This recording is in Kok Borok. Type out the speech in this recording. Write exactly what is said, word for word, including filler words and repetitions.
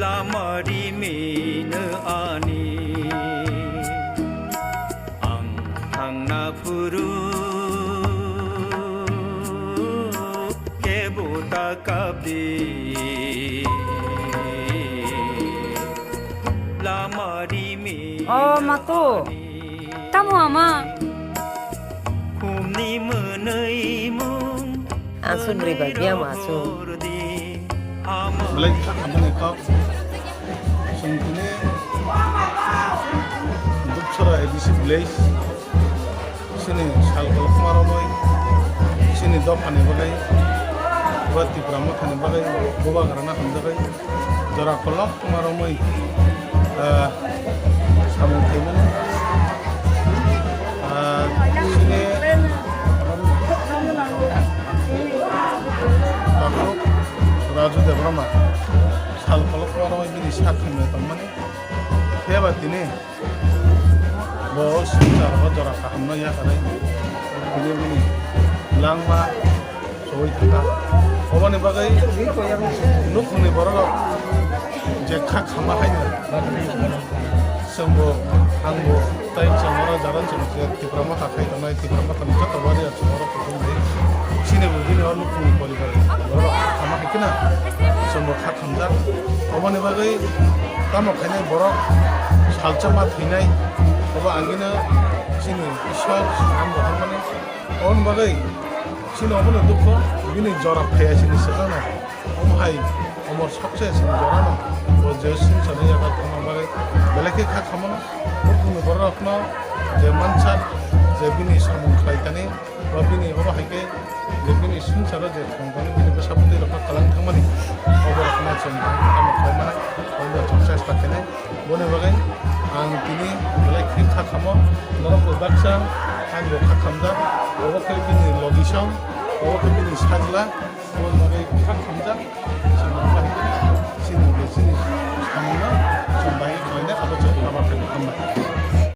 Lama rimino ani, ang thangna phuru kebo ta kapdi. Lama rimino O matu, ani. Tamo ama? Khumni mwnwi mung Aswk bwrwi bai biyang ma aswk. Belai kha khamani kok. Chwng tini Dupsora A D C village. Chini sal kolokma romwi, chini dophani bagwi, eba Tipra Mothani bagwi, bubagrana hamjagwi, jora kolok maromwi, ah, samung khaimani. Ah, chini takhuk Raju Debbarma sal kolok maromwi bini sak hamya tongmani. Phiyaba tini bo swngchar o jora kahamno yakarwi tini bini langma chowui thangkha. Oboni bagwi nukhungni bororok je kha khama haino chwngbo, angbo, tei chwng oro jara chwng je Tipra Motha khai tongnai, Tipra Mothani joto wari achuk oro kuthum di. Chini bo bini o nukhungni poribar bororok kha khama hai kheno chwngbo kha khamjak. Oboni bagwi tamo khainai borok salsa ma thwinai, obo angino chini Ishwar swnam bo thangmani. Oboni bagwi chini obono dukho, bini jora phaiya chini swkangno. Omo hai omor sokse chini jorano bo je swngcharni yago thangna bagwi belai khe kha khamano. Nukhungni bororokno je mansa je bini samung khlai thani, ba bini obo hai khe je bini swngcharo je thong thani bini bwsa bwtwi rokno kwlang thangmani, obo rokno chwng tamo khlai mano, obo chwng chesta khainai. Boni bagwi ang tini belai khe kha khamo, norok bo baksa ang bo kha khamjak, obo khe bini logisong, obo khe bini sajla, boni bagwi kha